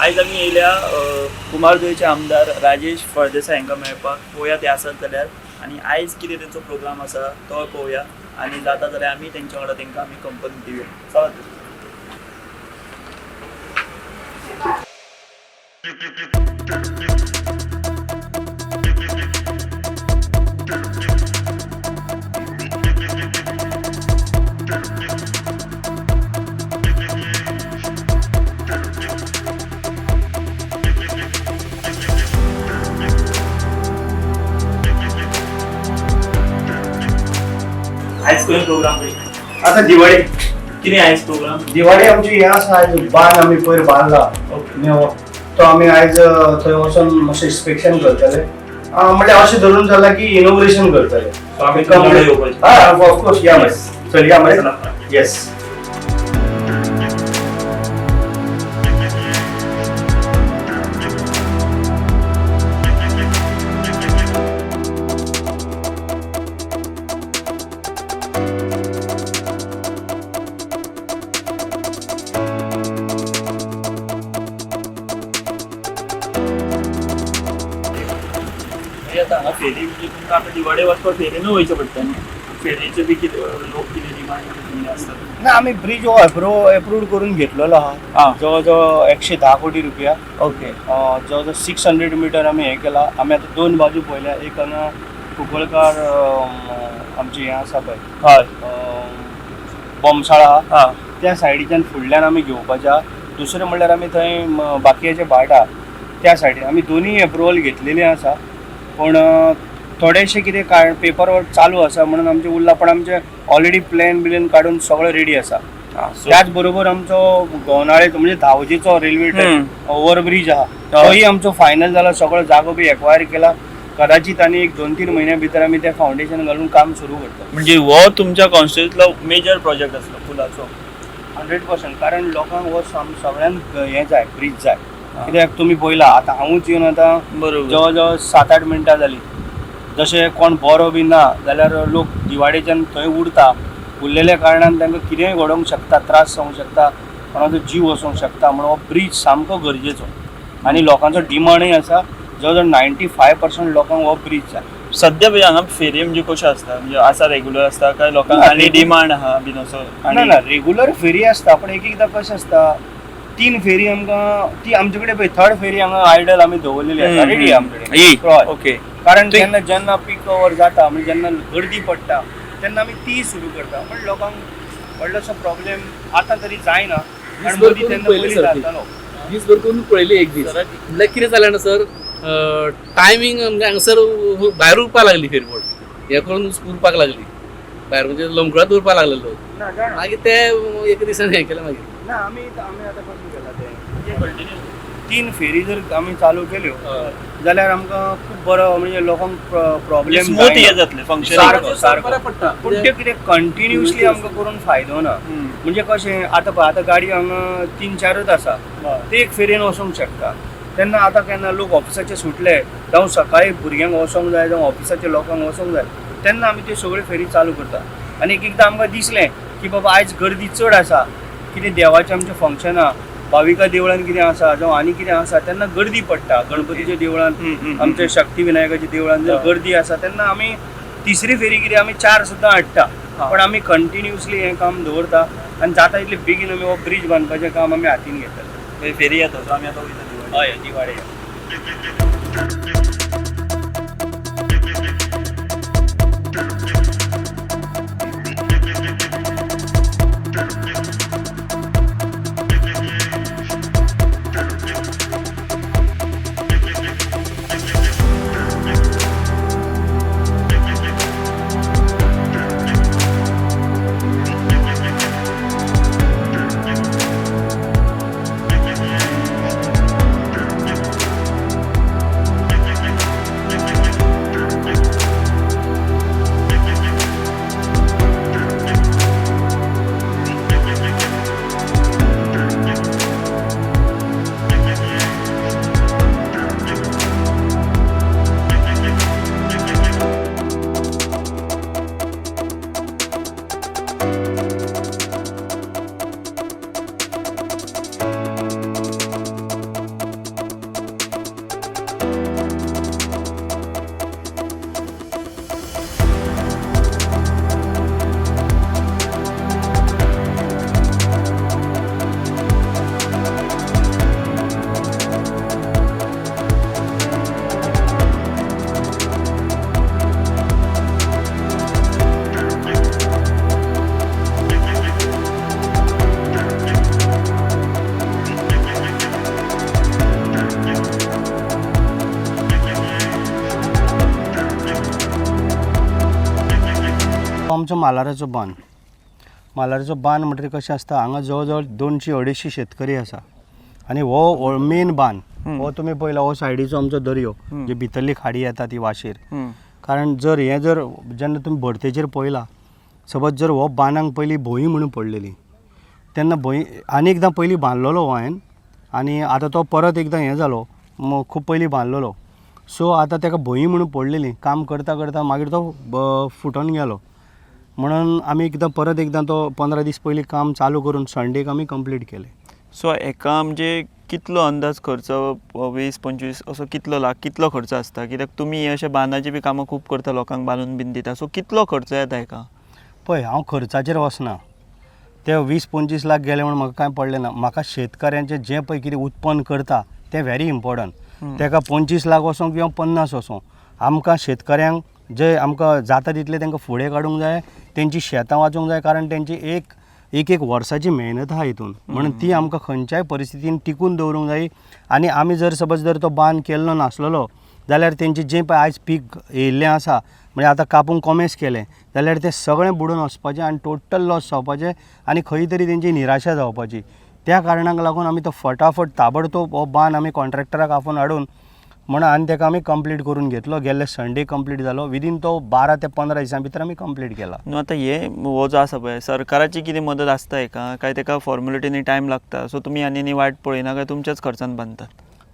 आयज आमी येयल्या कुमारजुंवेचे आमदार राजेश फळदेसाय हांकां मेळपाक. पळोवया ते आसात जाल्यार आनी आयज कितें तेंचो प्रोग्राम आसा तो पळोवया आनी जाता जाल्यार आमी तेंच्या वांगडा तेंकां आमी कंपनी दिवया. चला तर. आयज खंय प्रोग्राम? आता दिवाळी. कितें आयज प्रोग्राम? दिवाळी आमची हे आसा, आयज बांद आमी पयर बांदला नेवो, तो आमी आयज थंय वचोन मातशें इन्स्पेक्शन करतले. म्हळ्यार अशें धरून चल्ला की इनोग्रेशन करतले. सो आमी तुमच्या येवपाचें. हय, ऑफकोर्स या मरे, चल या मरे. येस. म्हणजे आता हांगा फेरी, म्हणजे तुमकां आतां दिवाडे वचपाक फेरीनूय वयचें पडटा न्ही? फेरीचे बी कितें लोक कितें डिमांड आसतात? ना, आमी ब्रीज हो एप्रूव करून घेतलेलो आहा. जवळ जवळ 110 कोटी रुपया. जवळ जवळ 600 मिटर आमी हें केला. आमी आतां दोन बाजू पळयल्या. एक हांगा कुंकळकार आमचें हें आसा पळय, बोमसाळा, त्या सायडीच्यान फुडल्यान आमी घेवपाचें आहा. दुसरें म्हणल्यार आमी थंय बाकीचे भाट आहा त्या सायडीन आमी दोनूय एप्रुवल घेतलेली आसा. पूण थोडेशे कितें कारण पेपर वर्क चालू आसा म्हणून आमचें उरलां, पण आमचें ऑलरेडी प्लॅन बिलेन काडून सगळें रेडी आसा. सो त्याच बरोबर आमचो गोवनाळे म्हणजे धावजीचो रेल्वे ओव्हरब्रीज आहा, तोय आमचो फायनल जाला. सगळो जागो बी एक्वायर केला. कदाचित आनी एक 2-3 म्हयन्या भितर आमी तें फावंडेशन घालून काम सुरू करतले. म्हणजे हो तुमच्या कॉन्स्टिट्युएन्सीतलो मेजर प्रोजेक्ट आसलो पुलाचो? 100%, कारण लोकांक हो सगळ्यांक हें जाय, ब्रीज जाय. कित्याक तुमी पळयला, आतां हांवूच येवन आतां जवळ जवळ 7-8 मिनटां जालीं. जशें कोण बरो बी ना जाल्यार लोक दिवाडेच्यान थंय उरता. उरलेल्या कारणान तांकां कितेंय घडोवंक शकता, त्रास जावंक शकता, कोणाचो जीव वचोंक शकता. म्हणून हो ब्रीज सामको गरजेचो आनी लोकांचो डिमांडूय आसा. जवळ जवळ 95% लोकांक हो ब्रीज जाय. सध्या म्हणजे हांगा फेरी म्हणजे कश्यो आसता? म्हणजे आसा, रेगुलर आसता काय लोकांक ना, आनी डिमांड आहा बीन असो? ना ना, रेगुलर फेरी आसता, पण एक एकदां कशें आसता, तीन फेरी आमकां ती आमचे कडेन पळय, थर्ड फेरी हांगा आयडल आमी दवरलेली आसा, रेडी आमचे कडेन. हय. कारण जेन्ना जेन्ना पीक our जाता, म्हणजे जेन्ना गर्दी पडटा तेन्ना आमी ती सुरू करता. पण लोकांक व्हडलोसो प्रॉब्लेम आतां तरी जायना, कारण दीसभर मदीं करून तेन्ना पयली पयलीं सारकी. जातालो. दीसभर करून पळयली एक दीस. म्हणल्यार कितें जालें ना सर, टायमींग म्हणजे हांगासर भायर उरपाक लागली, फेरबोट हें करून उरपाक लागली भायर, म्हणजे लंबकुळात उरपाक लागले लोक. ना जाणा. मागीर ते एका दिसान हें केलें मागीर. ना, आमी आमी आतां कशें केलां तें, कंटिन्यू तीन फेरी जर आमी चालू केल्यो जाल्यार आमकां खूब बरो, म्हणजे लोकांक प्रॉब्लेम स्मूथ हे जातलें फंक्शन. सारको, सारको. बरें पडटा. पूण ते कितें कंटिन्युअसली आमकां करून फायदो ना. म्हणजे कशें, आतां पळय, आतां गाडी हांगा तीन चारच आसा, ते एक फेरयेन वचोंक शकता. तेन्ना आतां केन्ना लोक ऑफिसाचे सुटले, जावं सकाळी भुरग्यांक वचोंक जाय, जावं ऑफिसाच्या लोकांक वचोंक जाय, तेन्ना आमी त्यो सगळ्यो फेरी चालू करता. आनी एक एकदां आमकां दिसलें की बाबा आयज गर्दी चड आसा, कितें देवाचें आमचें फंक्शन आहा, भाविका देवळान कितें आसा, जावं आनी कितें आसा, तेन्ना गर्दी पडटा. गणपतीच्या देवळान, आमच्या शक्ती विनायकाच्या देवळान जर गर्दी आसा तेन्ना आमी तिसरी फेरी कितें, आमी चार सुद्दां हाडटा. पण आमी कंटिन्युअसली हें काम दवरता आनी जाता इतले बेगीन आमी हो ब्रीज बांदपाचें काम आमी हातीन घेतले. फेरी येता, सो आमी आतां वयता दिवाडे. हय, दिवाडे. आमचो मालाराचो बांद. मालाराचो बांद म्हणटकीर कशें आसता, हांगा जवळ जवळ 200-250 शेतकरी आसा आनी हो मेन बांद हो तुमी पळयला, हो सायडीचो आमचो दर्यो जे भितरली खाडी येता ती वाशेर. कारण जर हें जर जेन्ना तुमी भरतेचेर पळयला, समज जर हो बांदांक पयलीं भोंय म्हणून पडलेली, तेन्ना भंय आनी एकदां पयलीं बांदलेलो हो हांवें आनी आतां तो परत एकदां हें जालो, खूब पयलीं बांदलेलो. सो आतां ताका भंय म्हणून पडलेली, काम करता करता मागीर तो फुटोन गेलो. म्हणून आमी एकदां परत एकदां तो 15 दीस पयलीं काम चालू करून संडेक आमी कंप्लीट केलें. सो हेका म्हणजे कितलो अंदाज खर्च, 20-25 असो कितलो लाख कितलो खर्च आसता? कित्याक तुमी अशे बांदाची बी कामां खूब करता, लोकांक बांदून बीन दिता, सो कितलो खर्च येता हेका? पळय, हांव खर्चाचेर वचना. ते 20-25 लाख गेले म्हूण म्हाका कांय पडलें ना. म्हाका शेतकऱ्यांचें जें पळय कितें उत्पन्न करता तें व्हेरी इम्पोर्टंट. ताका 25 लाख वचों किंवा 50 वचों, आमकां शेतकऱ्यांक जे आमकां जाता तितलें तांकां फुडें काडूंक जाय, तेंची शेतां वाचोवंक जाय, कारण तेंची एक एक वर्साची मेहनत आहा हितून, म्हणून ती आमकां खंयच्याय परिस्थितीन टिकून दवरूंक जाय. आनी आमी जर समज जर तो बांद केल्लो नासलेलो जाल्यार तेंचें जें पळय आयज पीक येयल्लें आसा, म्हणजे आतां कापूंक कोमेस केलें जाल्यार तें सगळें बुडून वचपाचें आनी टोटल लॉस जावपाचें आनी खंय तरी तेंची निराशा जावपाची. त्या कारणाक लागून आमी तो फटाफट ताबडतोब हो बांद आमी कॉन्ट्रॅक्टराक आपोवन हाडून म्हण आनी ताका आमी कंप्लीट करून घेतलो. गेल्ले संडे कंप्लीट जालो, विदीन तो 12 ते 15 दिसां भितर आमी कंप्लीट केला. न्हू आतां हे हो जो आसा पळय, सरकाराची कितें मदत आसता हेका, काय तेका फॉर्मेलिटीनी टायम लागता? सो तुमी आनी वायट पळयना काय तुमच्याच खर्चान बांदतात?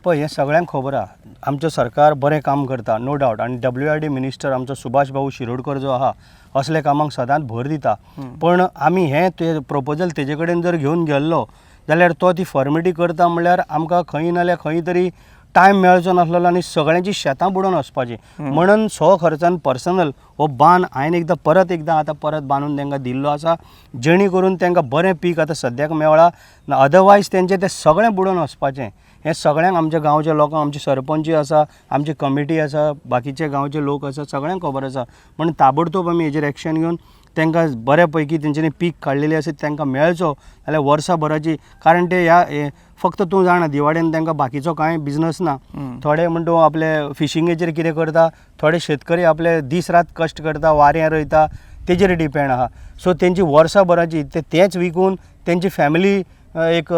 पळय, हें सगळ्यांक खबर आहा, आमचें सरकार बरें काम करता, नो डावट. आनी WRD minister आमचो सुभाष भाऊ शिरोडकर जो आहा असल्या कामांक सदांच भर दिता. पण आमी हें ते प्रपोजल तेजे कडेन जर घेवन गेल्लो जाल्यार तो ती फॉर्मेलिटी करता म्हणल्यार आमकां खंय ना जाल्यार खंय तरी टायम मेळचो नासलेलो आनी सगळ्यांची शेतां बुडोवन वचपाची. म्हणून स्व खर्चान पर्सनल हो बांद हांवें एकदां परत एकदां आतां परत बांदून तांकां दिल्लो आसा, जेणे करून तांकां बरें पीक आतां सद्याक मेळ्ळां, ना अदरवायज तेंचें तें सगळें बुडोवन वचपाचें. हें सगळ्यांक आमच्या गांवच्या लोकांक, आमचे सरपंचूय आसा, आमची कमिटी आसा, बाकीचे गांवचे लोक आसा, सगळ्यांक खबर आसा. म्हण ताबडतोब आमी हेजेर एक्शन घेवन तांकां बऱ्या पैकी तेंच्यांनी पीक काडलेलें आसा तांकां मेळचो जाल्यार वर्साभराची. कारण ते ह्या फक्त तूं जाणा दिवाडेन तांकां बाकीचो कांय बिजनस ना. थोडे म्हण तूं आपले फिशिंगेचेर कितें करता, थोडे शेतकरी आपले दीस रात कश्ट करता, वारें रोयता, तेजेर डिपेंड आहा. सो तेंची वर्साभराची ते तेंच विकून तेंची फॅमिली एक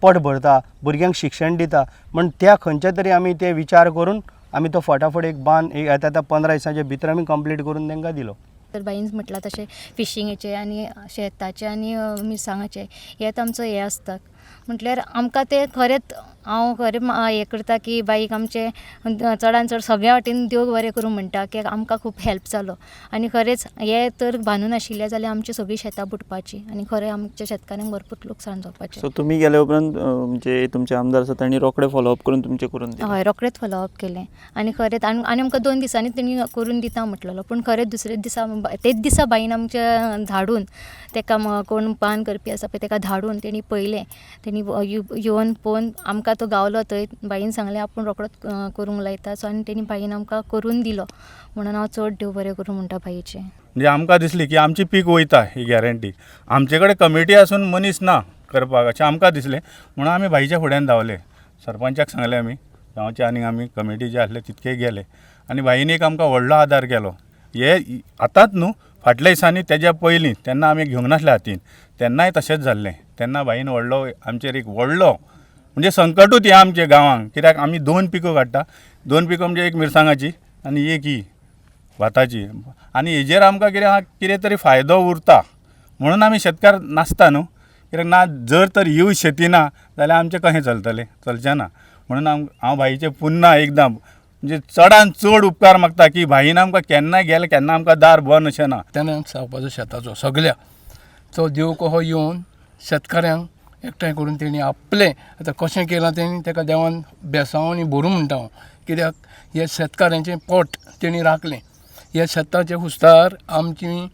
पोट भरता, भुरग्यांक शिक्षण दिता. म्हण त्या खंयच्या तरी आमी ते विचार करून आमी तो फटाफट एक बांद एक आतां 15 दिसांच्या भितर आमी कंप्लीट करून तांकां दिलो. तर बाईन म्हटलां तशें फिशिंगेचें आनी शेताचें आनी मिरसांगाचें हेंच आमचो हें आसता. म्हटल्यार आमकां तें खरेंच हांव खरें हें करता की बाईक आमचें चडान चड सगळ्या वाटेन देव बरें करूं म्हणटा की आमकां खूब हेल्प जालो. आनी खरेंच हें तर बांदून नाशिल्लें जाल्यार आमची सगळीं शेतां बुडपाचीं आनी खरें आमच्या शेतकारांक भरपूर लुकसाण जावपाचें. सो तुमी गेल्या उपरांत म्हणजे तुमचे आमदार आसा तांणी रोखडे फॉलोअप करून तुमचें करून दिलें? हय, रोखडेंच फॉलोअप केलें आनी खरेंच आनी आमकां 2 दिसांनी तेणी करून दिता म्हटलेलो, पूण खरेंच दुसऱ्या दिसा तेच दिसा बाईन आमच्या धाडून तेका कोण बांद करपी आसा पळय तेका धाडून तेणी पळयलें, तेणी येवन पळोवन आमकां तो गावलो थंय. बाईन सांगलें आपूण रोखडोच करूंक लायता. सो आनी तेणी बाईन आमकां करून दिलो. म्हणून हांव चड देव बरें करूं म्हणटा बाईचें. म्हणजे आमकां दिसली की आमची पीक वयता ही गॅरंटी, आमचे कडेन कमिटी आसून मनीस ना करपाक अशें आमकां दिसलें, म्हणून आमी भाईच्या फुड्यान धांवले. सरपंचाक सांगलें आमी, गांवचे आनी आमी कमिटी जे आसले तितके गेले आनी भाईन एक आमकां व्हडलो आदार केलो. हे आतांच न्हू, फाटल्या दिसांनी तेज्या पयलीं तेन्ना आमी घेवंक नासले हातीन, तेन्नाय तशेंच जाल्लें. तेन्ना भाईन व्हडलो आमचेर एक व्हडलो म्हणजे संकटूच हें आमच्या गांवांक, कित्याक आमी 2 पिको काडटा, 2 पिको म्हणजे एक मिरसांगाची आनी एक ही भाताची, आनी हेजेर आमकां कितें आहा कितें तरी फायदो उरता म्हणून आमी शेतकार नासता न्हू. कित्याक ना जर तर हीव शेती ना जाल्यार आमचें कशें चलतलें, चलचें ना. म्हणून हांव भाईचें पुन्हा एकदां म्हणजे चडान चड उपकार मागता की भाईन आमकां केन्ना गेलें केन्ना आमकां दार बंद अशें ना. तेन्ना सावपाचो शेताचो सगळ्या तो देव कहो येवन शेतकाऱ्यांक एकठांय करून तेणी आपलें आतां कशें केलां तेणी तेका देवान बेसांव आनी भरूं म्हणटा हांव, कित्याक हे शेतकाऱ्यांचें पोट तेणी राखलें. ह्या शेताचे हुस्तार आमची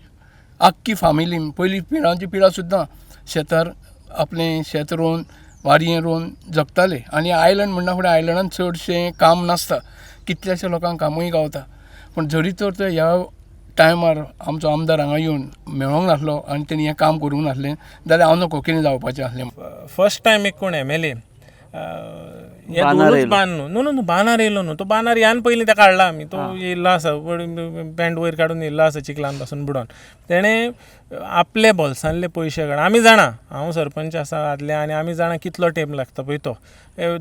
आख्खी फामिली पयलीं पिळांची पिळां सुद्दां शेतार आपलें शेत रोवन वारयें रोवन जगताले. आनी आयलंड म्हणना फुडें आयलंडान चडशें काम नासता, कितल्याशा लोकांक कामूय गावता. पूण जरी तर ते ह्या टायमार आमचो आमदार हांगा येवन मेळोंक नासलो आनी तेणी हें काम करूंक नासलें जाल्यार हांव नको कितें जावपाचें आसलें. फर्स्ट टायम एक कोण MLA हे बांदार दोनूच येयलो. बांद न्हू, न्हू न्हू न्हू, बांदार येयलो न्हू तो, बांदार ह्यान पयलीं तेका हाडला आमी, तो येयल्लो आसा, पॅण्ट वयर काडून येयल्लो आसा चिखलान पासून बुडोन. तेणें आपले बोल्सांतले पयशे काड, आमी जाणा, हांव सरपंच आसा आदले आनी आमी जाणा कितलो तेंप लागता पळय तो,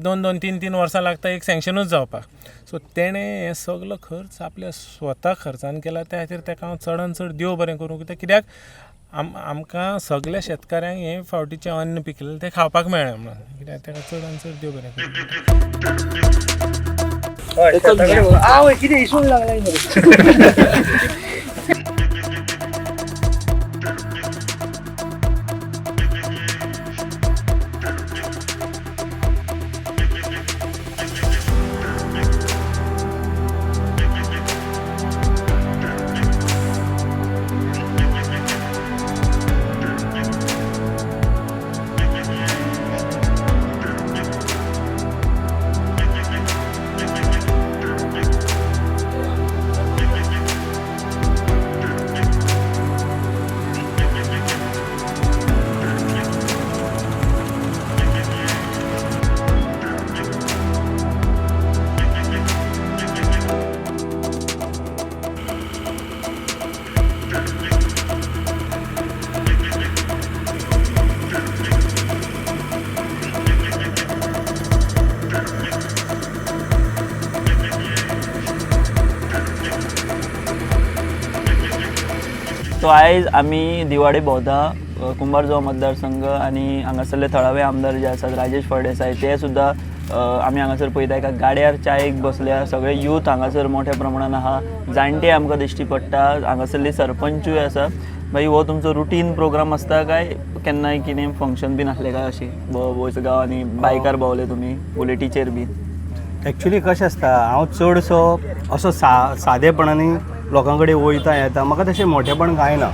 2-2, 3-3 वर्सां लागता एक सँक्शनूच जावपाक. सो तेणें हें सगलो खर्च आपल्या स्वता खर्चान केला, त्या खातीर तेका हांव चडान चड देव बरें करूं, कित्याक आमकां सगल्या शेतकाऱ्यांक हे फावटीचें अन्न पिकलें तें खावपाक मेळ्ळें म्हणून, कित्याक तेका चडान चड देव बरें करूं. आवय कितें इसवण लागलाय मरे. सो आयज आमी दिवाडे भोंवता, कुंभारजुवा मतदारसंघ आनी हांगासरले थळावे आमदार जे आसात राजेश फळदेसाय ते सुद्दां आमी हांगासर पळयता एका गाड्यार चायेक बसल्या, सगळे यूथ हांगासर मोठ्या प्रमाणान आहा, जाणटे आमकां दिश्टी पडटा, हांगासरले सरपंचूय आसा. मागीर हो तुमचो रुटीन प्रोग्राम आसता काय केन्नाय कितें फंक्शन बीन आसलें काय अशें भोंवच गांव आनी बायकार भोंवले तुमी बुलेटीचेर बीन? एक्चुली कशें आसता, हांव चडसो असो सादेपणांनी लोकां कडेन वयता येता, म्हाका तशें मोठेपण कांय ना.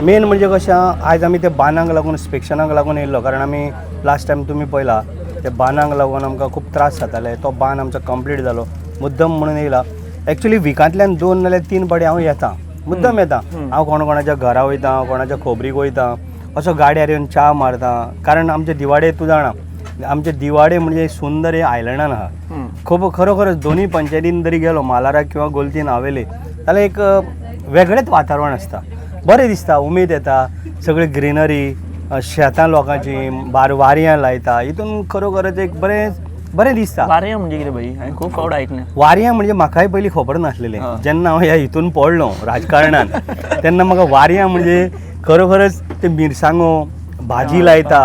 मेन म्हणजे कशें, आयज आमी ते बांदांक लागून इन्स्पेक्शनाक लागून येयल्लो, कारण आमी लास्ट टायम तुमी पळयला ते बांदांक लागून आमकां खूब त्रास जाताले, तो बांद आमचो कंप्लीट जालो मुद्दम म्हणून येयला. एक्चुली विकांतल्यान 2 नाल्यार 3 पाटी हांव येता, मुद्दम येता. हांव कोण कोणाच्या घरा वयता, कोणाच्या खोबरीक वयता, असो गाड्यार येवन च्या मारता, कारण आमचे दिवाडे तूं जाणा, आमचे दिवाडे म्हणजे सुंदर हे आयलंडान आहा. खूब खरोखरच दोनूय पंचायतीन जरी गेलो, मालारा किंवा गोलतीन हावेले, जाल्यार एक वेगळेंच वातावरण आसता, बरें दिसता, उमेद येता, सगळी ग्रिनरी, शेतां लोकांची, वारयां लायता, हितून खरोखरच एक बरें बरें दिसता. वारयां म्हणजे कितें भाई? हांवें खूब फावट आयकलें वारयां म्हणजे म्हाकाय पयलीं खबर नासलेलें, जेन्ना हांव ह्या हितून पडलो राजकारणान तेन्ना म्हाका वारयां म्हणजे खरोखरच ते मिरसांगो भाजी लायता,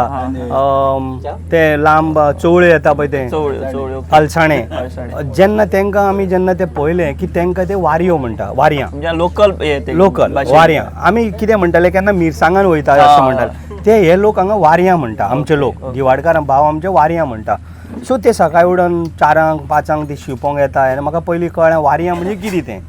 ते लांब चवळ्यो येता पळय, ते चवळ्यो, अळसाणे, जेन्ना तांकां आमी जेन्ना ते पळयलें की तांकां ते वारयो म्हणटा, वारयां म्हणजे लोकल, लोकल वारयां. आमी कितें म्हणटाले केन्ना मिरसांगान वयता अशें म्हणटाले, ते हे लोक हांगा वारयां म्हणटा, आमचे लोक दिवाडकार भाव आमचे वारयां म्हणटा. सो ते सकाळी उडोन 4-5 5 ते शिंपोंक येता आनी म्हाका पयलीं कळ्ळें वारयां म्हणजे कितें तें.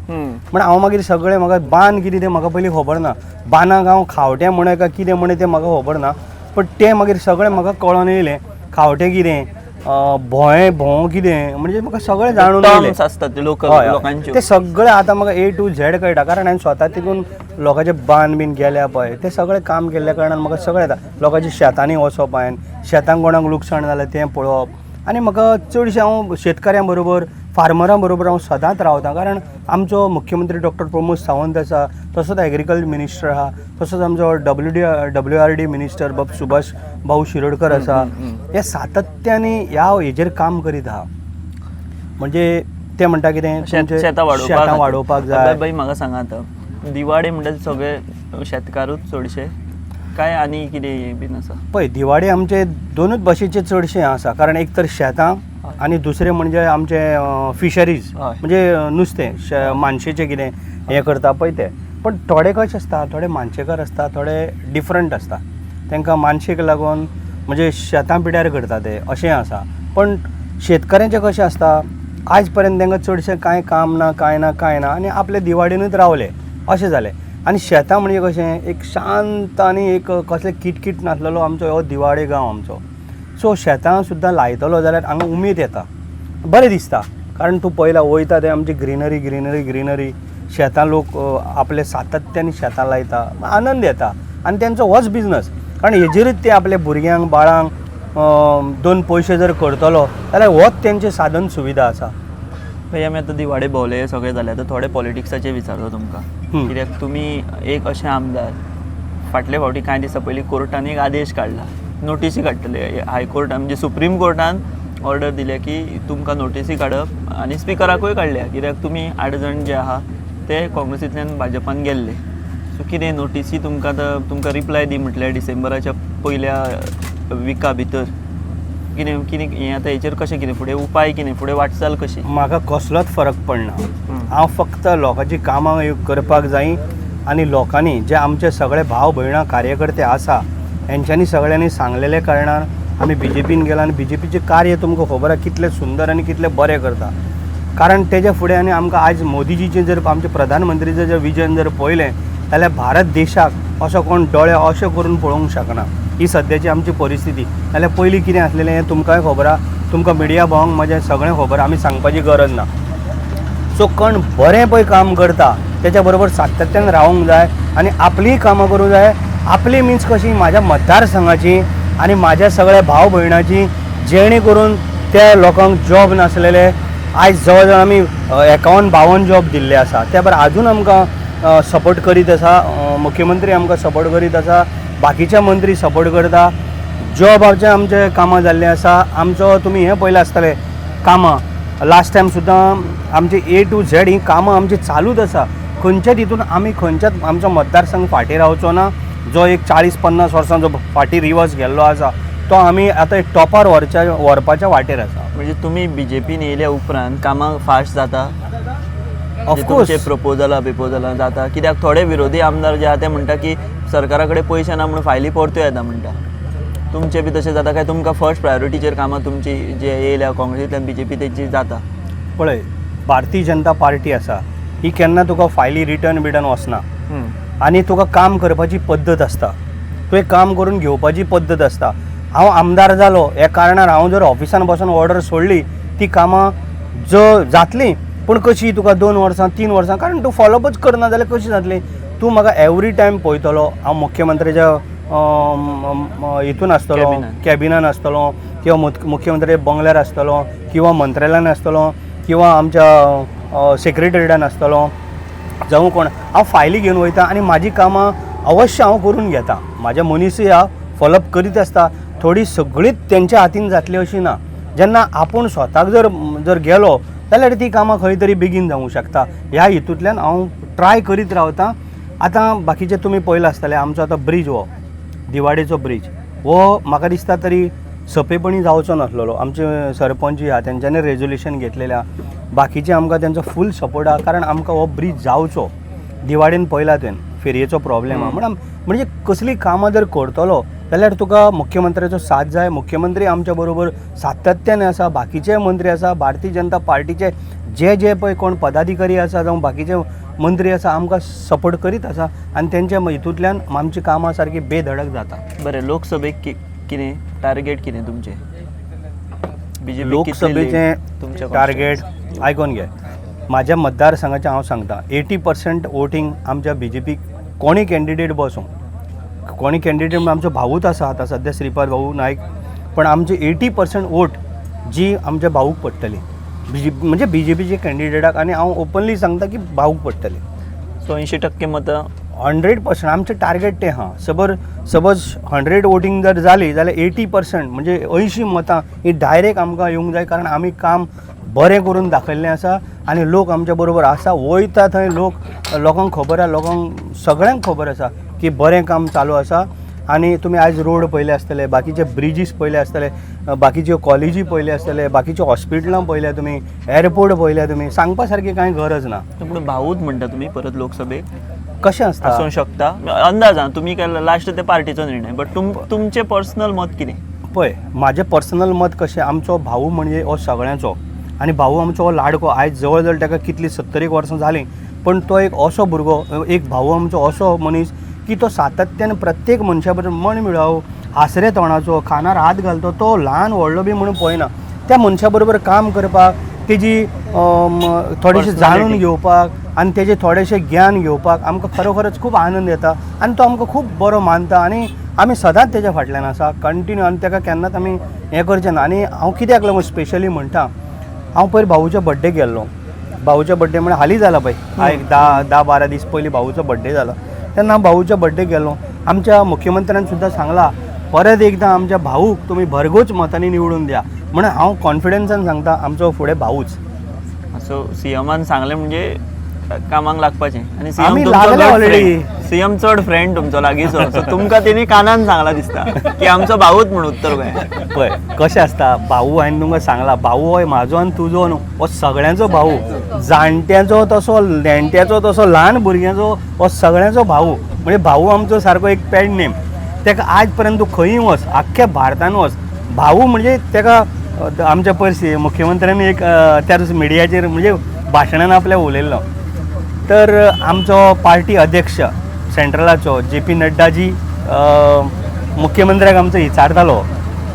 म्हण हांव मागीर सगळें म्हाका बांद कितें तें म्हाका पयलीं खबर ना, बांदाक हांव खावटें म्हण काय कितें म्हण तें म्हाका खबर ना, पण तें मागीर सगळें म्हाका कळोन येयलें, खावटें कितें, भोंये भोंव कितें, म्हणजे म्हाका सगळें जाणून येयलें. आसतात लोकल लोकांचे ते सगळें आतां म्हाका A to Z कळटा, कारण हांवें स्वता तितून लोकांचे बांद बीन गेल्या पळय ते सगळें काम केल्ल्या कारणान म्हाका सगळें येता. लोकांच्या शेतांनी वचप, हांवें शेतांक कोणाक लुकसाण जालें तें पळोवप, आनी म्हाका चडशें हांव शेतकाऱ्यां बरोबर, फार्मरां बरोबर हांव सदांच रावता, कारण आमचो मुख्यमंत्री डॉक्टर प्रमोद सावंत आसा, तसोच एग्रीकल्चर मिनिस्टर आहा, तसोच आमचो WRD minister बाब सुभाष भाऊ शिरोडकर आसा, हे सातत्याने ह्या हेजेर काम करीत आहा. म्हणजे ते म्हणटा कितें, शेतां वाडोवपाक जाय. बाई म्हाका सांगा आतां, दिवाडे म्हणटा सगळे शेतकारूच चडशे काय आनी कितें बीन आसा? पळय दिवाडे आमचे दोनूच भाशेचे चडशे आसा, कारण एक तर शेतां आनी दुसरें म्हणजे आमचे फिशरीज, म्हणजे नुस्तें, मानशेचें कितें हें करता पळय तें. पण थोडे कशें आसता, थोडे मानशेकार आसता, थोडे डिफरंट आसता, तांकां मानशेक लागून म्हणजे शेतां पिड्यार करता ते, अशें आसा. पण शेतकऱ्यांचें कशें आसता, आयज पर्यंत तांकां चडशें कांय काम ना, कांय ना, कांय ना, आनी आपले दिवाडेनूच रावले अशें जालें. आनी शेतां म्हणजे कशें एक शांत आनी एक कसलें किटकीट नासलेलो आमचो हो दिवाडे गांव आमचो. सो शेतां सुद्दां लायतलो जाल्यार हांगा उमेद येता, बरें दिसता, कारण तूं पळयला वयता तें आमची ग्रिनरी ग्रिनरी ग्रिनरी, शेतां लोक आपले सातत्यान शेतां लायता, आनंद येता, आनी तेंचो होच बिजनस, कारण हेजेरूच ते आपल्या भुरग्यांक बाळांक दोन पयशे जर करतलो जाल्यार होच तेंचें साधन सुविधा आसा. भैया, आमी आतां दिवाडे भोंवले, सगळें जालें, आतां थोडे पॉलिटिक्साचेर विचारता तुमकां. कित्याक तुमी एक अशे आमदार, फाटले फावटी कांय दिसां पयलीं कोर्टान एक आदेश काडला, नोटीसी काडटले हायकोर्टान, म्हणजे सुप्रीम कोर्टान ऑर्डर दिल्या की तुमकां नोटीसी काडप आनी स्पिकराकूय काडल्या, कित्याक तुमी 8 जाण जे आहा ते काँग्रेसींतल्यान भाजपान गेल्ले. सो कितें नोटीसी तुमकां आतां तुमकां रिप्लाय दी म्हटल्यार डिसेंबराच्या पयल्या विका भितर, कितें कितें हें आतां हेचेर कशें कितें फुडें उपाय कितें, फुडें वाटचाल कशी? म्हाका कसलोच फरक पडना. हांव फक्त लोकांची कामां करपाक जाय आनी लोकांनी जे आमचे सगळे भाव भयणां कार्यकर्ते आसा हेंच्यांनी सगळ्यांनी सांगलेले कारणान आमी बीजेपीन गेला आनी बीजेपीचें कार्य तुमकां खबर आसा कितलें सुंदर आनी कितलें बरें करता. कारण तेज्या फुडें आनी आमकां आयज मोदीजीचें जर आमचे प्रधानमंत्रीचें जर विजन जर पळयलें जाल्यार भारत देशाक असो कोण दोळे अशें करून पळोवंक शकना. ही सद्याची आमची परिस्थिती. जाल्यार पयलीं कितें आसलेलें हें तुमकांय खबर आसा, तुमकां मिडिया भावांक म्हजें सगळें खबर, आमी सांगपाची गरज ना. सो कोण बरें पळय काम करता तेच्या बरोबर सातत्यान रावूंक जाय आनी आपलीय कामां करूंक जाय. आपली मिन्स कशी, म्हाज्या मतदारसंघाची आनी म्हाज्या सगळ्या भाव भयणाची, जेणे करून त्या लोकांक जॉब नासलेले आयज जवळ जवळ आमी 51-52 जॉब दिल्ले आसा. त्या भायर आजून आमकां सपोर्ट करीत आसा, मुख्यमंत्री आमकां सपोर्ट करीत आसा, बाकीचे मंत्री सपोर्ट करता. जॉबाचे आमचे कामां जाल्लीं आसा. आमचो तुमी हें पळयलां आसतलें कामां लास्ट टायम सुद्दां आमची ए टू झेड ही कामां आमची चालूच आसा. खंयच्याच हितून आमी खंयच्याच आमचो मतदारसंघ फाटीं रावचो ना. जो एक 40-50 वर्सां जो फाटीं रिवर्स गेल्लो आसा तो आमी आतां एक टॉपार व्हरपाच्या वाटेर आसा. म्हणजे तुमी बीजेपीन येयल्या उपरांत कामां फास्ट जाता? ऑफकोर्स तुमचे प्रपोजलां बिपोजलां जाता? कित्याक थोडे विरोधी आमदार जे आहा ते म्हणटा की सरकारा कडेन पयशे ना म्हणून फायली परत्यो येता म्हणटा. तुमचें बी तशें जाता काय तुमकां फर्स्ट प्रायोरिटीचेर कामां तुमची जे येयल्या काँग्रेसींतल्यान बीजेपी तेची जाता? पळय, भारतीय जनता पार्टी आसा ही केन्ना तुका फायली रिटर्न बिटर्न वचना आनी तुका काम करपाची पद्दत आसता, तुवें काम करून घेवपाची पद्दत आसता. हांव आमदार जालो ह्या कारणान हांव जर ऑफिसान बसून ऑर्डर सोडली ती कामां जो जातलीं, पूण कशी तुका 2 वर्सां 3 वर्सां, कारण तूं फॉलोअपच करना जाल्यार कशी जातली? तूं म्हाका एवरी टायम पळयतलो, हांव मुख्यमंत्र्याच्या हितून आसतलो, कॅबिनान आसतलो, किंवा मुख्यमंत्री बंगल्यार आसतलो, किंवा मंत्रालयान आसतलो, किंवा आमच्या सेक्रेटरीडान आसतलो, जावं कोण, हांव फायली घेवन वयता आनी म्हाजी कामां अवश्य हांव करून घेता. म्हाज्या मनीसूय हांव फॉलोअप करीत आसता. थोडी सगळींच तेंच्या हातीन जातली अशी ना. जेन्ना आपूण स्वताक जर जर गेलो जाल्यार ती कामां खंय तरी बेगीन जावंक शकता. ह्या हितूंतल्यान हांव ट्राय करीत रावता. आतां बाकीचें तुमी पळयलां आसतलें, आमचो आतां ब्रीज हो दिवाडेचो ब्रीज हो म्हाका दिसता तरी सोंपेपणी जावचो नासलेलो. आमचे सरपंच ह्या तेंच्यांनी रेजोल्युशन घेतलेलें आहा, बाकीचे आमकां तेंचो फूल सपोर्ट आहा, कारण आमकां हो ब्रीज जावचो. दिवाडेन पळयला तुवें फेरयेचो प्रॉब्लेम आहा, म्हण म्हणजे कसलीं कामां जर करतलो जाल्यार तुका मुख्यमंत्र्याचो साथ जाय. मुख्यमंत्री आमच्या बरोबर सातत्यान आसा, बाकीचे मंत्री आसा, भारतीय जनता पार्टीचे जे जे पळय कोण पदाधिकारी आसा जावं बाकीचे मंत्री आसा आमकां सपोर्ट करीत आसा आनी तेंच्या हितूंतल्यान आमची कामां सारकी बेधडक जाता. बरें, लोकसभेक कितें टार्गेट कितें तुमचें? बीजेपी लोकसभेचें टार्गेट आयकोन घे, म्हाज्या मतदारसंघाचें हांव सांगता, 80% वोटींग आमच्या बीजेपीक. कोणी कॅन्डिडेट बसूं, कोणी कॅन्डिडेट म्हण आमचो भाऊच आसा आतां सद्या श्रीपाद भाऊ नायक, पण आमचे 80% वोट जी आमच्या भाऊक पडटली, म्हणजे बीजेपीचे कॅन्डिडेटाक. आनी हांव ओपनली सांगता की भाऊक पडटली. सो 80% मतां 100% आमचें टार्गेट तें आहा. सपोज 100 वोटींग जर जाली जाल्यार 80% म्हणजे 80 मतां ही डायरेक्ट आमकां येवंक जाय, कारण आमी काम बरें करून दाखयल्लें आसा आनी लोक आमच्या बरोबर आसा. वयता थंय लोकांक खबर आसा, लोकांक सगळ्यांक खबर आसा की बरें काम चालू आसा. आनी तुमी आयज रोड पळयले आसतले, बाकीचे ब्रिजीस पळयले आसतले, बाकीच्यो कॉलेजी पळयले आसतले, बाकीच्यो हॉस्पिटलां पळयल्या तुमी, एअरपोर्ट पळयल्या तुमी, सांगपा सारकी कांय गरज ना. पूण भाऊच म्हणटा तुमी परत लोकसभेक कशें आसता आसूंक शकता अंदाज आं, तुमी काय लास्ट ते पार्टीचो निर्णय, बट तुमचें पर्सनल मत कितें? पळय, म्हाजें पर्सनल मत कशें, आमचो भाऊ म्हणजे हो सगळ्यांचो आनी भाऊ आमचो हो लाडको. आयज जवळ जवळ ताका कितलीं 70 वर्सां जालीं, पण तो एक असो भुरगो, एक भाऊ आमचो असो मनीस की तो सातत्यान प्रत्येक मनशा बरोबर मन मिळाव, हासरे तोंडाचो, खानार हात घालतो, तो ल्हान व्हडलो बी म्हणून पळयना. त्या मनशा बरोबर काम करपाक, तेजी थोडीशी जाणून घेवपाक आनी तेजें थोडेशें ज्ञान घेवपाक आमकां खरोखरच खूब आनंद येता आनी तो आमकां खूब बरो मानता आनी आमी सदांच तेज्या फाटल्यान आसा कंटिन्यू आनी तेका केन्नाच आमी हें करचें ना. आनी हांव कित्याक लागून स्पेशली म्हणटा, हांव पयर भाऊच्या बड्डे गेल्लो. भाऊच्या बड्डे म्हळ्यार हालीं जाला पळय, एक 10-12 दीस पयलीं भाऊचो बड्डे जाला. तेन्ना हांव भाऊच्या बड्डे गेलो. आमच्या मुख्यमंत्र्यान सुद्दां सांगलां परत एकदां आमच्या भाऊक तुमी भरघोस मतांनी निवडून द्या. म्हणून हांव कॉन्फिडन्सान सांगता आमचो फुडें भाऊच. सो सीएमान सांगलें म्हणजे कामाक लागपाचें. आनी आमी सीएम लागले ऑलरेडी. सीएम चड फ्रेंड तुमचो लागींचो, सो तुमकां तेणी कानान सांगलां दिसता की आमचो भाऊच म्हूण उत्तर गोंयांत. पळय कशें आसता, भाऊ हांवें तुमकां सांगलां, भाऊ हो म्हाजो आनी तुजो न्हू, हो सगळ्यांचो भाऊ, जाणट्यांचो तसो नेणट्याचो तसो ल्हान भुरग्यांचो, हो सगळ्यांचो भाऊ. म्हणजे भाऊ आमचो सारको एक पेड नेम. तेका आज पर्यंत तूं खंयी वच, आख्ख्या भारतान वच, भाऊ म्हणजे तेका आमच्या पयर मुख्यमंत्र्यांनी एक त्या मिडियाचेर म्हणजे भाशणान आपल्या उलयल्लो. तर आमचो पार्टी अध्यक्ष सेंट्रलाचो जे पी नड्डाजी मुख्यमंत्र्याक आमचो विचारतालो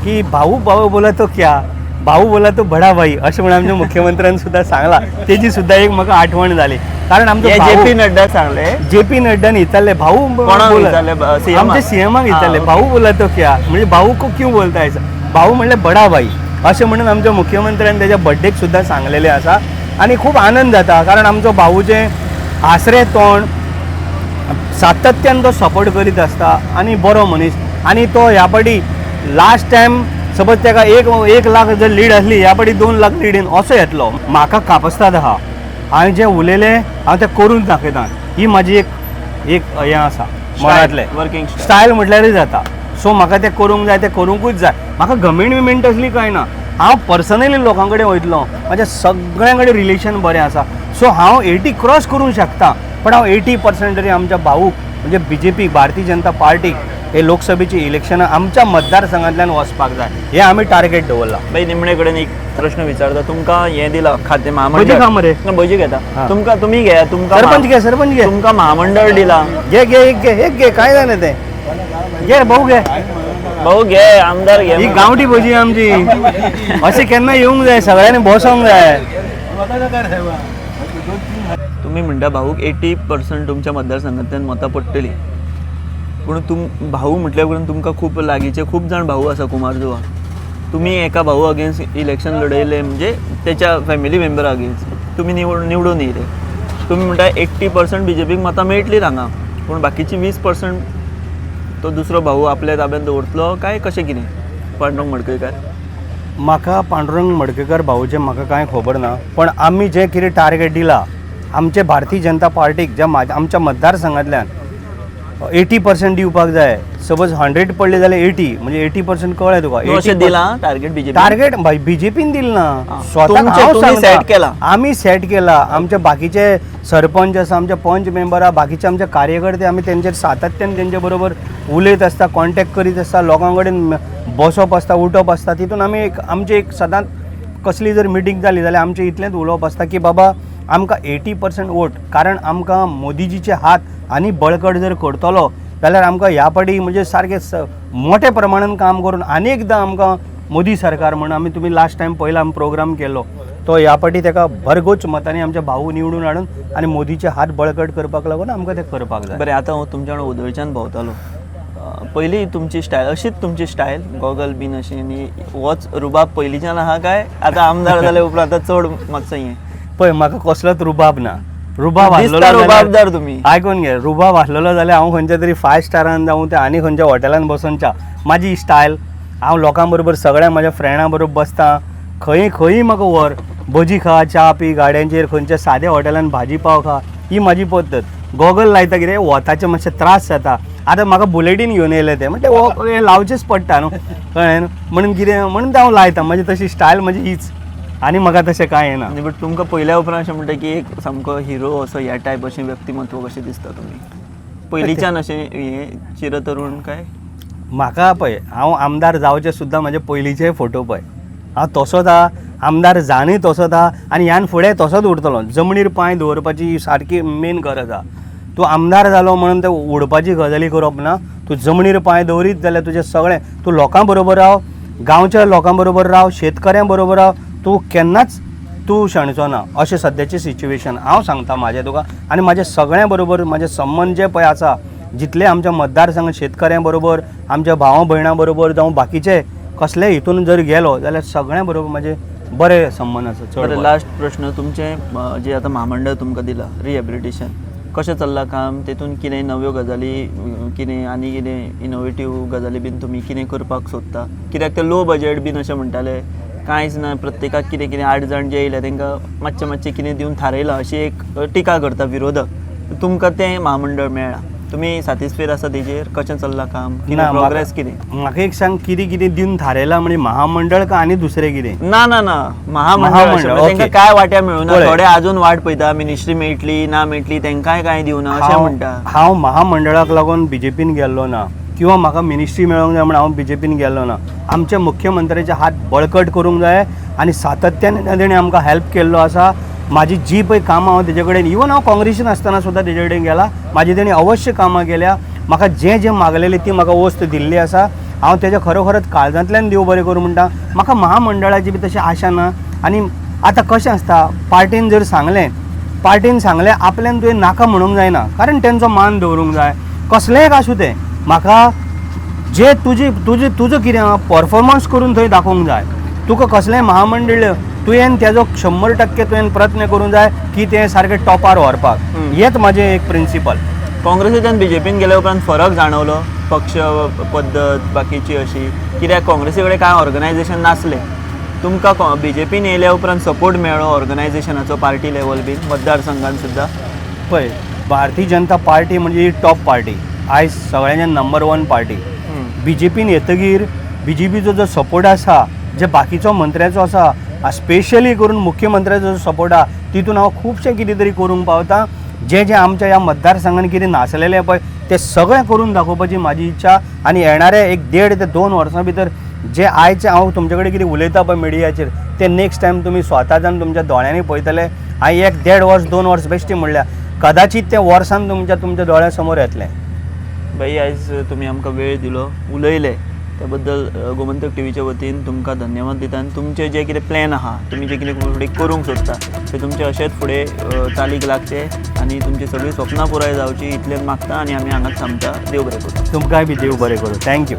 की भाऊ भाऊ बोला तो क्या, भाऊ बोला तो बडा भाई, अशें म्हणून आमच्या मुख्यमंत्र्यान सुद्दां सांगलां. तेजी सुद्दां एक म्हाका आठवण जाली, कारण आमचो जे पी नड्डा सांगले, जे पी नड्डान विचारले भाऊ कोणाक विचारले? आमच्या सीएमाक विचारले भाऊ बोला तो क्या, म्हणजे भाऊ को क्यों बोलता ऐसा, भाऊ म्हणले बडा भाई, अशें म्हणून आमच्या मुख्यमंत्र्यान तेज्या बड्डेक सुद्दां सांगलेलें आसा. आनी खूब आनंद जाता कारण आमचो भाऊचें हांसरें तोंड सातत्यान तो सपोर्ट करीत आसता आनी बरो मनीस. आनी तो ह्या फावटी लास्ट टायम सपोज ताका 1 लाख जर लीड आसली, ह्या फावटी 2 लाख लीडीन असो येतलो. म्हाका कापस्ताद आहा, हांवें जें उलयलें हांव तें करून दाखयता, ही म्हाजी एक एक हें आसा मनांतलें वर्किंग स्टायल म्हटल्यारूय जाता. सो म्हाका तें करूंक जाय, तें करूंकूच जाय. म्हाका गमेंट बिमेंट तसली कांय ना, हांव पर्सनली लोकां कडेन वयतलो, म्हाज्या सगळ्यां कडेन रिलेशन बरें आसा. सो हांव 80 क्रॉस करूंक शकता, पण हांव 80% तरी आमच्या भाऊक म्हणजे बीजेपी भारतीय जनता पार्टीक हे लोकसभेची इलेक्शनां आमच्या मतदारसंघांतल्यान वचपाक जाय, हें आमी टार्गेट दवरलां. बाई निमणे कडेन एक प्रश्न विचारता, तुमकां हें दिलां खातें महामंडळ, भजी खा मरे. ना, भजी घेता. तुमकां तुमी घे, तुमकां सरपंच घे, सरपंच घे, तुमकां महामंडळ दिलां. घे घे एक घे, एक घे, काय जालें तें, घे भाऊ घे, भाऊ घे, आमदार घे. ही गांवठी भजी आमची, अशें केन्ना येवंक जाय, सगळ्यांनी बसोंक जाय. तुमी म्हणटा भाऊक 80% तुमच्या मतदारसंघांतल्यान मतां पडटलीं, पूण तुम भाऊ म्हटल्या उपरांत तुमकां खूब लागींचे खूब जाण भाऊ आसा कुमारजुवा. तुमी एका भाऊ अगेन्स्ट इलेक्शन लढयलें, म्हणजे तेच्या फॅमिली मेंबर अगेन्स्ट तुमी निवडून येयले. तुमी म्हणटा 80% बीजेपीक मतां मेळटलीं हांगा, पूण बाकीची 20% तो दुसरो भाऊ आपल्या ताब्यात दवरतलो काय कशें कितें? पांडुरंग मडकयकार, म्हाका पांडुरंग मडकयकार भाऊचें म्हाका कांय खबर ना, पण आमी जें कितें टार्गेट दिलां आमचे भारतीय जनता पार्टीक, ज्या आमच्या मतदारसंघांतल्यान 80% दिवपाक जाय. सपोज 100 पडले जाल्यार 80, म्हणजे 80% कळ्ळें तुका. अशें दिलां टार्गेट बीजेपी? टार्गेट बीजेपीन दिलें ना, स्वता सेट केला, आमी सेट केला. आमचे बाकीचे सरपंच आसा, आमचे पंच मेंबर आसा, बाकीचे आमचे कार्यकर्ते, आमी तेंचेर सातत्यान तेंचे बरोबर उलयत आसता, कॉन्टेक्ट करीत आसता, लोकां कडेन बसप आसता, उठप आसता. तितून आमी एक आमची एक सदांच कसली जर मिटींग जाली जाल्यार आमचें इतलेंच उलोवप आसता की बाबा आमकां 80% वोट, कारण आमकां मोदीजीचे हात आनी बळकट जर करतलो जाल्यार आमकां ह्या फावटी म्हणजे सारकें मोठ्या प्रमाणान काम करून आनी एकदां आमकां मोदी सरकार म्हूण आमी तुमी लास्ट टायम पयला आमी प्रोग्राम केलो तो ह्या फावटी तेका भरघोस मतांनी आमच्या भाऊ निवडून हाडून आनी मोदीचे हात बळकट करपाक लागून आमकां तें करपाक जाय. बरें, आतां हांव तुमच्या वांगडा उदयच्यान भोंवतालो, पयलीं तुमची स्टायल अशीच, तुमची स्टायल गॉगल बीन अशी आनी होच रुबाब पयलींच्यान आहा काय आतां आमदार जाल्या उपरांत आतां चड मातसो हें? पळय म्हाका कसलोच रुबाब ना, रुबाब दिसता रुबाबदार तुमी. आयकून घे, रुबाब आसलेलो जाल्यार हांव खंयच्या तरी 5 स्टारान जावं ते आनी खंयच्या हॉटेलान बसून च्या. म्हाजी स्टायल, हांव लोकां बरोबर सगळ्या म्हाज्या फ्रेंडां बरोबर बसता, खंय खंय म्हाका व्हर, भजी खा, च्या पी, गाड्यांचेर खंयच्या साद्या हॉटेलान भाजी पाव खा, ही म्हाजी पद्दत. गॉगल लायता कितें वताचे मातशे त्रास जाता. आतां म्हाका बुलेटीन घेवन येयले ते म्हणटे हो हें लावचेंच पडटा न्हू, कळ्ळें न्हू, म्हणून कितें म्हणून तें हांव लायता. म्हाजी तशी स्टायल म्हजी हीच, आनी म्हाका तशें कांय येना. बट तुमकां पयल्या उपरांत अशें म्हणटा की एक सामको हिरो असो ह्या टायप अशें व्यक्तिमत्व कशें दिसता तुमी पयलींच्यान अशें हें चिरतरुण काय? म्हाका पळय हांव आमदार जावचें सुद्दां म्हाजे पयलींचे फोटो पळय, हांव तसोच आहा, आमदार जाणूय तसोच आहा आनी ह्यान फुडें तसोच उरतलो. जमनीर पांय दवरपाची सारकी मेन गरज आहा. तूं आमदार जालो म्हणून तें उडपाची गजाली करप ना, तूं जमनीर पांय दवरीत जाल्यार तुजें सगळें, तूं लोकां बरोबर राव, गांवच्या लोकां बरोबर राव, शेतकऱ्यां बरोबर राव, तूं केन्नाच तूं शेणचो ना अशें सद्याचें सिच्युएशन हांव सांगता म्हाजें तुका. आनी म्हाजे सगळ्यां बरोबर म्हाजे संबंद जे पळय आसा जितले आमच्या मतदारसंघ शेतकऱ्यां बरोबर, आमच्या भावा भयणां बरोबर, जावं बाकीचे कसलेय हितून जर गेलो जाल्यार सगळ्यां बरोबर म्हाजे बरे संबंद आसा. चड बरें, बरे. लास्ट प्रश्न, तुमचें जे आतां म्हामंडळ तुमकां दिलां रिहेबिलिटेशन कशें चल्लां काम, तेतून कितें नव्यो गजाली, कितें आनी कितें इनोवेटीव गजाली बीन तुमी कितें करपाक सोदता? कित्याक ते लो बजेट बीन अशें म्हणटाले, कांयच ना, प्रत्येकाक कितें कितें 8 जाण जे येयले तांकां मातशें मातशें कितें दिवन थारयलां अशी एक टिका करता विरोधक. तुमकां तें म्हामंडळ मेळ्ळां, तुमी सॅटिस्फायड आसा तेजेर? कशें चल्लां काम, कितें प्रोग्रेस कितें? म्हाका एक सांग, कितें कितें दिवन थारयलां म्हणजे महामंडळ का आनी दुसरें कितें? ना ना ना, महामंडळ तांकां काय वाट्या मेळूना, थोडे अजून वाट पळयता मिनिस्ट्री मेळटली ना मेळटली, तांकांय कांय दिवना अशें म्हणटा. हांव महामंडळाक लागून बीजेपीन गेल्लो ना किंवा म्हाका मिनिस्ट्री मेळोंक जाय म्हण हांव बीजेपीन गेल्लो ना. आमच्या मुख्यमंत्र्याचे हात बळकट करूंक जाय आनी सातत्यान तेणें आमकां हेल्प केल्लो आसा. म्हाजी जी पळय कामां हांव तेजे कडेन, इवन हांव काँग्रेसीन आसतना सुद्दां तेजे कडेन गेला, म्हाजी तेणी अवश्य कामां केल्या. म्हाका जें जें मागलेलें ती म्हाका वस्त दिल्ली आसा. हांव तेजें खरोखरच काळजांतल्यान देव बरें करूं म्हणटा. म्हाका महामंडळाची बी तशी आशा ना. आनी आतां कशें आसता, पार्टीन जर सांगलें, पार्टीन सांगलें आपल्यान तुवें नाका म्हणूंक जायना, कारण तेंचो मान दवरूंक जाय. कसलेंय आसूं तें, म्हाका जे तुजी तुजे तुजो कितें आहा परफॉर्मन्स करून थंय दाखोवंक जाय. तुका कसलेंय महामंडळ तुवें तेजो 100% तुवें प्रयत्न करूंक जाय की तें सारकें टॉपार व्हरपाक. हेंच म्हाजें एक प्रिंसिपल. काँग्रेसीच्यान बीजेपीन गेल्या उपरांत फरक जाणवलो पक्ष पद्दत बाकीची अशी? कित्याक काँग्रेसी कडेन कांय ऑर्गनायजेशन नासलें, तुमकां बीजेपीन येयल्या उपरांत सपोर्ट मेळ्ळो ऑर्गनायजेशनाचो पार्टी लेवल बीन मतदारसंघान सुद्दां? पळय, भारतीय जनता पार्टी म्हणजे टॉप पार्टी, आयज सगळ्यांच्या नंबर 1 पार्टी. बीजेपीन येतगीर बीजेपीचो जो सपोर्ट आसा, जे बाकीचो मंत्र्याचो आसा, स्पेशली करून मुख्यमंत्र्याचो जो सपोर्ट आसा, तितून हांव खुबशें कितें तरी करूंक पावता. जें जें आमच्या ह्या मतदारसंघान कितें नासलेलें पळय तें सगळें करून दाखोवपाची म्हाजी इच्छा. आनी येणारे 1-1.5 ते 2 वर्सां भितर जे आयचे हांव तुमचे कडेन कितें उलयता पळय मिडियाचेर, ते नेक्स्ट टायम तुमी स्वता जावन तुमच्या दोळ्यांनी पळयतले. हांवें 1-1.5 वर्स 2 वर्स बेश्टी म्हणल्या, कदाचित तें वर्सान तुमच्या तुमच्या दोळ्यां समोर येतलें. भाई, आयज तुमी आमकां वेळ दिलो, उलयले, त्या बद्दल गोमंतक टीव्हीच्या वतीन तुमकां धन्यवाद दिता. आनी तुमचे जे कितें प्लॅन आहा, तुमी जे कितें फुडें करूंक सोदता ते तुमचे अशेंच फुडें चालीक लागचे आनी तुमची सगळीं स्वप्नां पुराय जावची इतलें मागता आनी आमी हांगाच थांबता. देव बरें करूं. तुमकांय बी देव बरें करूं. Thank you.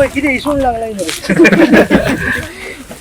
कितें इसवण लागला.